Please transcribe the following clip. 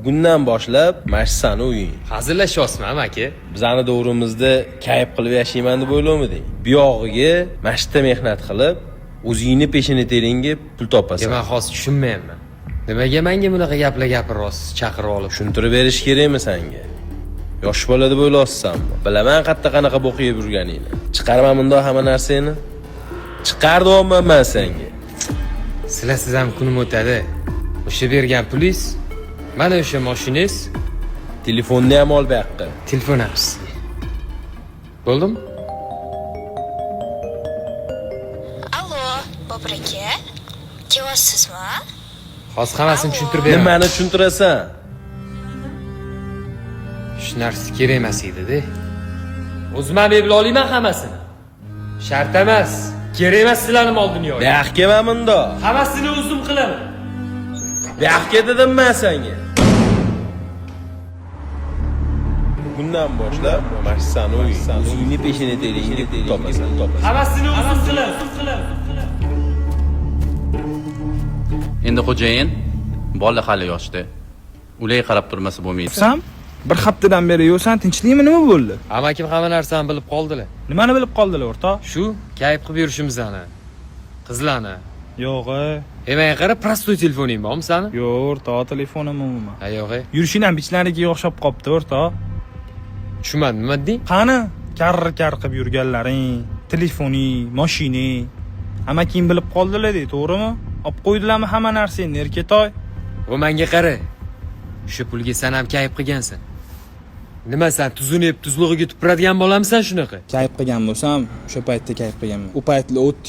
Bugundan boshlab mana shu sani uying. Hazillashyapsizmi, amaki? Bizani davrimizda kayf qilib yashayman deb o'ylamiding. Bu yog'iga mana shu yerda mehnat qilib, o'zingni peshona teringga pul topasan. Man hozir tushunmayapman. Nimaga menga bunaqa gaplar gapiryapsiz, chaqirib olib? Tushuntirib berish kerakmi senga? Yosh bola deb o'ylayapsanmi? Bilaman qayerda qanaqa bo'q yeb yurganingni. Chiqarma bundoq hamma narsangni. Chiqar deyapman man senga. Sizlarsiz ham kunim o'tadi. O'sha bergan pulingiz, mana o'sha mashinangiz, Telefonni ham ol bu yoqqa. Telefon ham sizga. Bo'ldimi? Allo, Bobur aka, kelyapsizmi? Hozir hammasini tushuntirib beraman. Nimani tushuntirasan? Shu narsa kerak emas edi-da. O'zim ham eplay olaman hammasini. Shart emas. Kerak emas sizlarni mol dunyoga. Bu yoqqa kelma bundoq. Hammasini o'zim qilaman. Bu yoqqa dedim man senga. Bugundan boshlab mana shu sani uying. O'zingni peshona teringga pul topasan. Hammasini o'zim qilaman. Endi xo'jayin, bola hali yoshda. Ularga qarab turmasa bo'lmaydi. Sam bir haftadan beri yo'qsan, tinchlikmi, nima bo'ldi? Amakim hamma narsani bilib qoldilar. Nimani bilib qoldilar, o'rtoq? Shu kayf qilib yurishimizni. Qizlarni. Yo'q, E menga qara, простой telefoning bormi sani? yo'q, o'rtoq, telefonim umuman. Ha yo'q. E. Yurishing ham bichlariga o'xshab qolibdi, o'rtoq. Tushunmadim, nima deding? Qani, kar kar qilib yurganlaring, telefoning, mashining. Amaking bilib qoldilar, dey, to'g'rimi? Olib qo'ydilarmi hamma narsangni, erkatoy? Bu menga qara. Shu pulga san ham kayf qilgansan. Nima san tuzini yeb tuzlig'iga tupuradigan bolamisan shunaqa? Kayf qilgan bo'lsam, o'sha paytda kayf qilganman. U paytlar o'tdi.